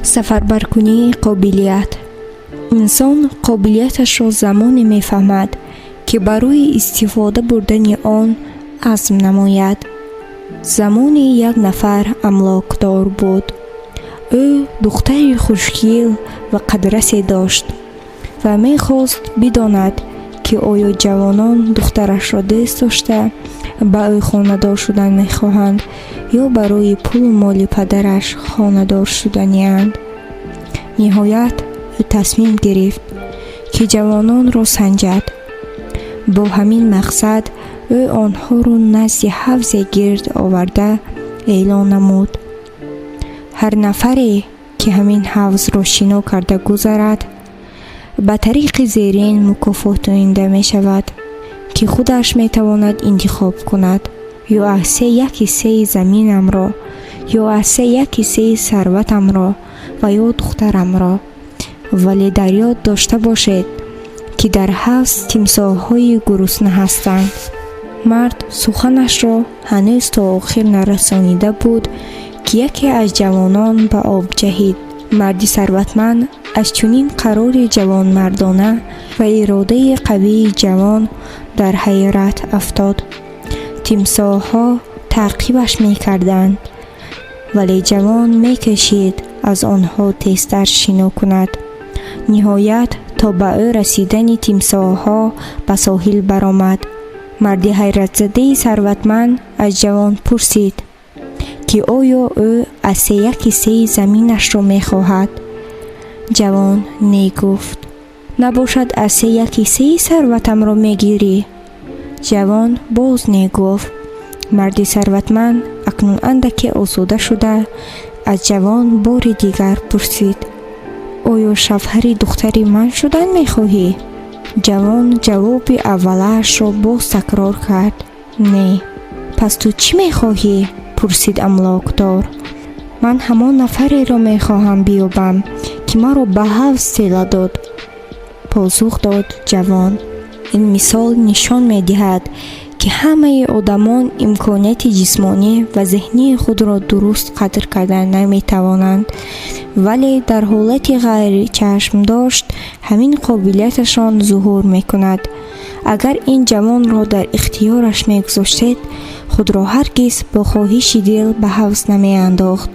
Сафарбаркунии қобилият. Инсон қобилияташро замоне мефаҳмад, ки барои истифода бурдани он азм намояд. Замоне як нафар амлокдор буд. Ӯ духтари хушгил ва қадрасе дошт ва мехост бидонад, ки оё ҷавонон духтарашро дӯст дошта, ба ӯ хонадор шудан мехоҳанд ё барои пулу моли падараш хонадор шуданианд. Ниҳоят, ӯ тасмим гирифт, ки ҷавононро санҷад. Бо ҳамин мақсад ӯ онҳоро назди ҳавзе гирд оварда, эълон намуд: ҳар нафаре, ки ҳамин ҳавзро шино карда гузарад, ба тариқи зерин мукофотонида мешавад, ки худаш метавонад интихоб кунад: ё аз се як ҳиссаи заминамро, ё аз се як ҳиссаи сарватамро ва ё духтарамро. Вале дар ёд дошта бошед, ки дар ҳавз тимсоҳҳои гурусна ҳастанд. Мард суханашро ҳанӯз то охир нарасонида буд, ки яке аз ҷавонон ба об ҷаҳид. Марди сарватманд аз чунин қарори ҷавонмардона ва иродаи қавии ҷавон дар ҳайрат афтод. Тимсоҳҳо таъқибаш мекарданд, вале ҷавон мекӯшид аз онҳо тезтар шино кунад. Ниҳоят, то ба ӯ расидани тимсоҳҳо ба соҳил баромад. Марди ҳайратзадаи сарватманд аз ҷавон пурсид, ки оё ӯ аз се як ҳиссаи заминашро мехоҳад. Ҷавон не гуфт. Набошад, аз се як ҳиссаи сарватамро мегирӣ? Ҷавон боз не гуфт. Марди сарватманд акнун андаке осуда шуда, аз ҷавон бори дигар пурсид: оё шавҳари духтари ман шудан мехоҳӣ? Ҷавон ҷавоби аввалаашро боз такрор кард: не. Пас ту чӣ мехоҳӣ? Пурсид амлокдор. Ман ҳамон нафареро мехоҳам биёбам, ки маро ба ҳавз тела дод, посух дод ҷавон. Ин мисол нишон медиҳад, ки ҳамаи одамон имконияти ҷисмонӣ ва зеҳнии худро дуруст қадр карда наметавонанд, вале дар ҳолати ғайричашмдошт ҳамин қобилияташон зуҳур мекунад. Агар ин ҷавонро дар ихтиёраш мегузоштед, худро ҳаргиз бо хоҳиши дил ба ҳавз намеандохт.